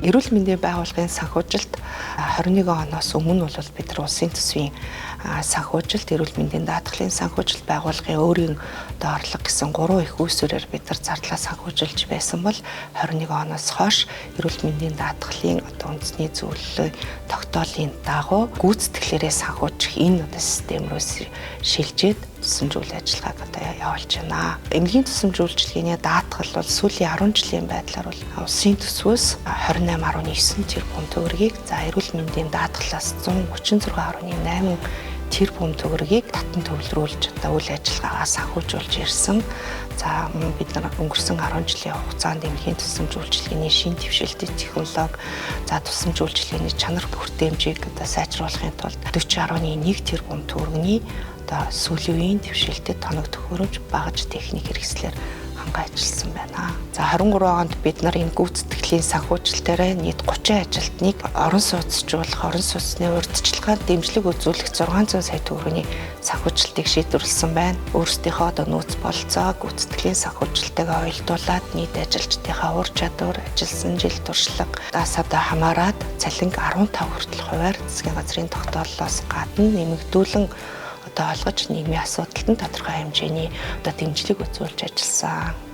Эрүүл мэндийн байгууллагын санхүүжилт 21 оноос өмнө бол бид нар улсын төсвийн санхүүжилт, эрүүл мэндийн даатгалын санхүүжилт, байгууллагын өөрийн одоо орлого гэсэн гурван их үүсвэрээр бид нар зардлаа санхүүжилж байсан бол 21 оноос хойш эрүүл мэндийн даатгалын одоо үндэсний зөвлөлийн тогтоолын дагуу гүйцэтгэлээрээ санхүүжих энэ одоо систем рүү шилжээд тусламж үйл ажиллагааг одоо явуулж байна. Эмнэлгийн тусламж үйлчилгээний даатгал бол сүүлийн 10 жилийн байдлаар бол улсын төсвөөс 28.9 тэрбум төгрөгийг, за эрүүл мэндийн даатгалаас 136.8 тэрбум төгрөгийг татан төвлөрүүлж одоо үйл ажиллагаагаа санхүүжүүлж ирсэн. За бид нар өнгөрсөн 10 жилийн хугацаанд эмнэлгийн тусламж үйлчилгээний шин твшилтэй технологи, за тусламж үйлчилгээний чанар хүртээмжийг одоо сайжруулахын тулд 40.1 тэрбум төгрөгийн одоо сүүлийн үеийн твшилтэд тоног төхөөрөмж, багаж техник хэрэгслээр хангаа ажилласан байна. За 23 онд бид нар энэ гүйцэтгэлийн санхүүжилтээрээ нийт 30 ажилтныг орон сууцжуулах, орон сууцны урьдчилгаанд дэмжлэг үзүүлэх 600 сая төгрөгийн санхүүжилтийг шийдвэрлэсэн байна. Өөрсдийнхөө одоо нөөц болцоо гүйцэтгэлийн санхүүжилттэйгээ уялдуулаад нийт ажилчдынхаа ур чадвар, ажилласан жил туршлага даас одоо хамаарат цалинг 15 хүртэл хувиар засгийн газрын тогтооллоос гадна нэмэгдүүлэн одоо олгож нийгмийн асуудалд нь тодорхой хэмжээний одоо дэмжлэг үзүүлж ажилласан.